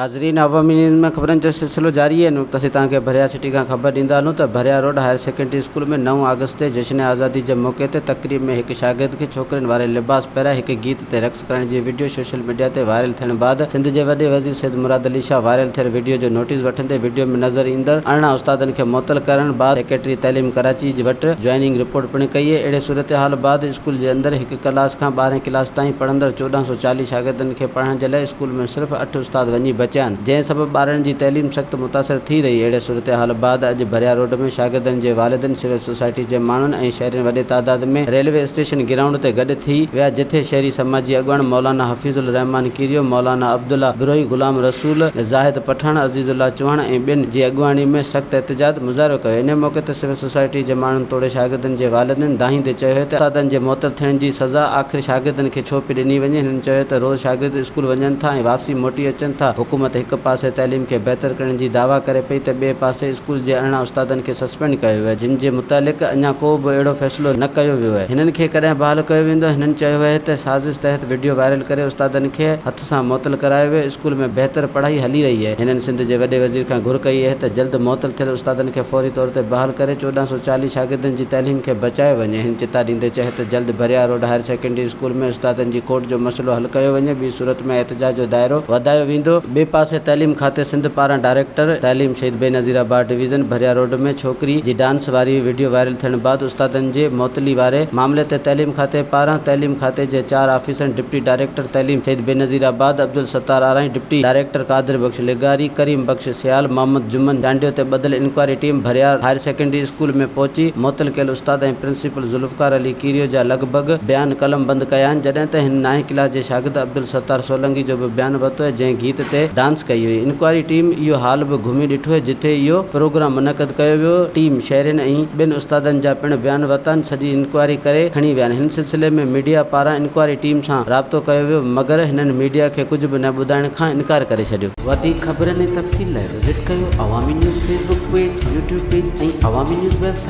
ناظرين عوامي نيوز ۾ خبرن جو سلسلو جاري آهي ان وقت اسين توهان کي ڀريا سٽي کان خبر ڏيندا هلون ته Bhiria road higher secondary school ۾ نو آگسٽ تي جشن آزادي جي موقعي تي تقريب ۾ هڪ شاگرد کي ڇوڪرين واري لباس پهرائي هڪ گيت تي رقص ڪرڻ جي وڊيو سوشل ميڊيا تي وائرل ٿيڻ بعد سنڌ جي وڏي وزير سيد مراد علي شاهه وائرل ٿيل وڊيو جو نوٽيس وٺندي وڊيو ۾ نظر ايندڙ 18 استادن کي معطل ڪرڻ بعد سيڪريٽري تعليم ڪراچي وٽ جوائننگ رپورٽ پڻ ڪئي اهڙي صورتحال بعد اسڪول جي اندر هڪ ڪلاس کان ٻارهين ڪلاس تائين پڙهندڙ 1440 شاگردن کي پڙهائڻ جي لاء اسڪول ۾ صرف اٺ استاد وڃي بچيا آهن، جنهن سبب ٻارڙن جي تعليم سخت متاثر ٿي رهي. اهڙي صورتحال بعد اڄ ڀريا روڊ ۾ شاگردن جي والدين، سول سوسائٽي جي ماڻهن ۽ شهرين وڏي تعداد ۾ ريلوي اسٽيشن گرائونڊ تي گڏ ٿي ويا، جٿي شهري سماجي اڳواڻ مولانا حفيظ الرحمان ڪيريو، مولانا عبدالله بروهي، غلام رسول، زاهد پٺاڻ، عزيز الله چوهاڻ ۽ ٻين جي اڳواڻي ۾ سخت احتجاج مظاهرو ڪيو. انهي موقعي تي سول سوسائٽي جي ماڻهن توڙي شاگردن جي والدين دانهيندي چيو ته استادن جي معطل ٿيڻ جي سزا آخر شاگردن کي ڇو پئي ڏني وڃي؟ هنن چيو ته روز شاگرد اسڪول وڃن ٿا ۽ واپسي موٽي اچن ٿا، حڪومت هڪ پاسي تعليم کي بهتر ڪرڻ جي دعويٰ ڪري پئي ته ٻئي پاسي اسڪول جي 18 استادن کي سسپينڊ ڪيو ويو آهي جن جي متعلق اڃا ڪو به اهڙو فيصلو نه ڪيو ويو آهي هنن کي ڪڏهن بحال ڪيو ويندو؟ هنن چيو اهي ته سازش تحت وڊيو وائرل ڪري استادن کي هٿ سان معطل ڪرايو ويو، اسڪول ۾ بهتر پڙهائي هلي رهي آهي. هنن سنڌ جي وڏي وزير کان گهر ڪئي اهي ته جلد معطل ٿيل استادن کي فوري طور تي بحال ڪري 1440 شاگردن جي تعليم کي بچايو وڃي. هن چتاء ڏيندي چيو ته جلد Bhiria road higher secondary school ۾ استادن جي کوٽ جو مسئلو حل ڪيو وڃي ٻي صورت ۾ احتجاج جو دائرو وڌايو ويندو. ٻئي پاسي تعليم کاتي سنڌ پاران ڊائريڪٽر تعليم شهيد بينظير آباد ڊويزن ڀريا روڊ ۾ ڇوڪري جي ڊانس واري وڊيو وائرل ٿيڻ بعد استادن جي معطلي واري معاملي تي تعليم کاتي پاران تعليم کاتي جي چار آفيسرن ڊپٽي ڊائريڪٽر تعليم شهيد بينظير آباد عبدالستار آرائين، ڊپٽي ڊائريڪٽر قادر بخش لغاري، ڪريم بخش سيال، محمد جمن چانڊيو تي ٻڌل inquiry team Bhiria higher secondary school ۾ پهچي معطل ڪيل استاد ۽ پرنسپل ذوالفقار علي ڪيريو جا لڳ ڀڳ بيان قلم بند ڪيا آهن جڏهن ته هن نائين ڪلاس جي شاگرد عبدالستار سولنگي جو به بيان ورتو آهي جنهن گيت تي ڊانس ڪئي هئي انڪوائري ٽيم اهو هال به گهمي ڏٺو آهي جتي اهو پروگرام منعقد ڪيو ويو ٽيم شهرين ۽ ٻين استادن جا پڻ بيان ورتا آهن سڄي انڪوائري ڪري کڻي ويا آهن هن سلسلي ۾ ميڊيا پاران انڪوائري ٽيم سان رابطو ڪيو ويو مگر هنن ميڊيا کي ڪجهه به نه ٻڌائڻ کان انڪار ڪري ڇڏيو. وڌيڪ خبرن ۽ تفصيل لاء وزٽ ڪيو Awami news Facebook page, YouTube page ۽ Awami news website.